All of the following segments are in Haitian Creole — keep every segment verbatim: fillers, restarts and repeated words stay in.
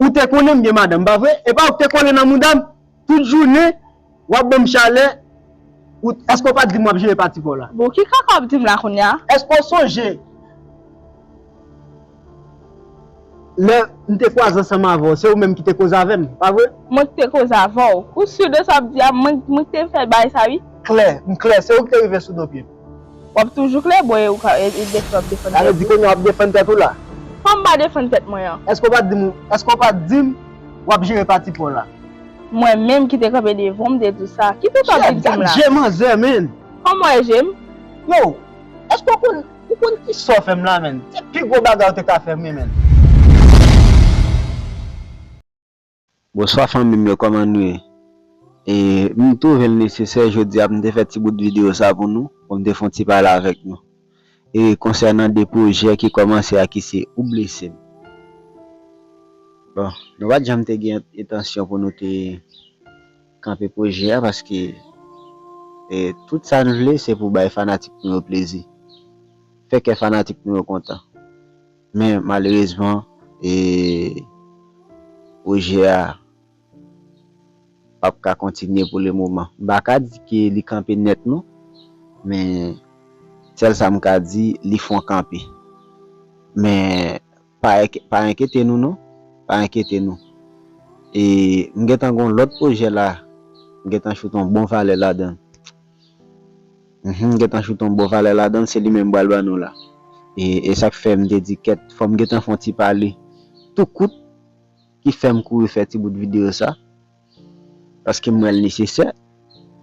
Ou te konnen m gen madanm, pa vre? E pa ou ki te kole nan mouda m? Tout jounen, w ap ban m chalè. Ou, èske w pa t di m w ap jere pati pa w la? Bon, ki kaka w ap di m la kounye a? Èske w sonje lè m te kwaze ansanm avè w, se ou menm ki te koze avè m, pa vre? Mwen ki te koze avè w? Ou si de sa w ap di a? Mwen, mwen ki te fè bagay sa, wi. Klè, m klè, se ou ki te rive sou do pye m. W ap toujou klè, bon, e ou ka, e, e defann, w ap defann tèt ou. Sa vle di kounye a w ap defann tèt ou la? Kòman m pa defann tèt mwen an? Èske w pa t di m, èske w pa t di m w ap jere pati pa w la? Mwen menm ki te kanpe devan w, m te di w sa. Ki tout w ap vin di m la? Gad je manzè, man. Kòman w wè je m? Yo, èske w konn, ou konn kisa w fè m la, man? Se pi gwo bagay ou te ka fè m, wi, man. Bonswa fanmi m yo, kòman nou ye? E, m twouve l nesesè jodi a pou m te fè ti bout videyo sa pou nou, pou m te fè yon ti pale avèk nou. E konsènan de pwojè ki kòmanse a ki se Ou Blese M. Bon, nou pa t janm te gen entansyon pou nou te kanpe pwojè a paske, e, tout sa n vle se pou bay fanatik nou yo plezi. Fè kè fanatik nou yo kontan. Men malerezman, e, pwojè a p ap ka kontinye pou le moman. M pa ka di ke li kanpe nèt non, men sèl sa m ka di, li fon kanpe. Men pa enk-, pa enkyete nou non, pa enkyete nou. E m gentan gon lòt pwojè la, m gentan choute yon bon valè ladan l. Mhm, m gentan choute yon bon valè ladan l, se li menm m pral ban nou la. E, e sa k fè m te di kèt, fò m gentan fè yon ti pale tou kout ki fè m kouri fè ti bout videyo sa. Paske m wè l nesesè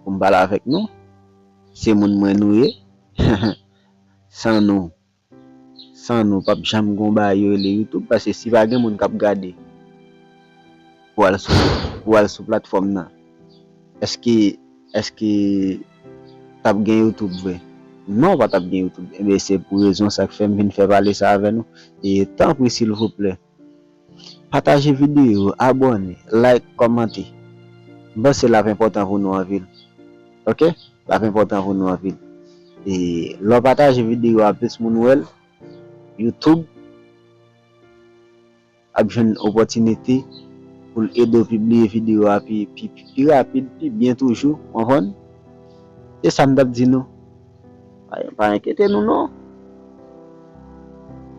pou m pale avèk nou. Se moun mwen nou ye. San nou, san nou, p ap janm gon bagay yo rele YouTube, paske si pa gen moun k ap gade pou al sou, pou al sou platfòm nan, èske, èske t ap gen YouTube vre? Non, pa t ap gen YouTube. Ebyen, se pou rezon sa k fè m vin fè pale sa avè nou. E tanpri, silvouplè, pataje videyo, abòne, like, kòmante. M panse l ap enpòtan pou nou anpil. Oke? L ap enpòtan pou nou anpil. E lè w pataje videyo a, plis moun wè l, YouTube ap jwenn opòtinite pou l ede w pibliye videyo a pi, pi, pi, pi rapid, pi byen toujou, w konprann? Se sa m t ap di nou. Pa, pa enkyete nou non.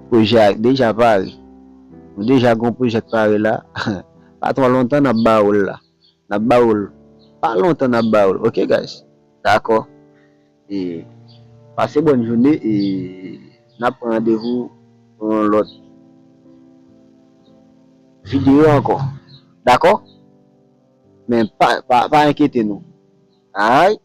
Pwojè a deja pare. Nou deja gon pwojè k pare la. Pa twò lontan n ap ba ou l la. N ap ba ou l. Pa lontan n ap ba ou l. Oke, guys? Dakò. E pase bòn jounen e n ap pran randevou pou yon lòt videyo ankò. Dakò? Men pa, pa, pa enkyete nou. Alright?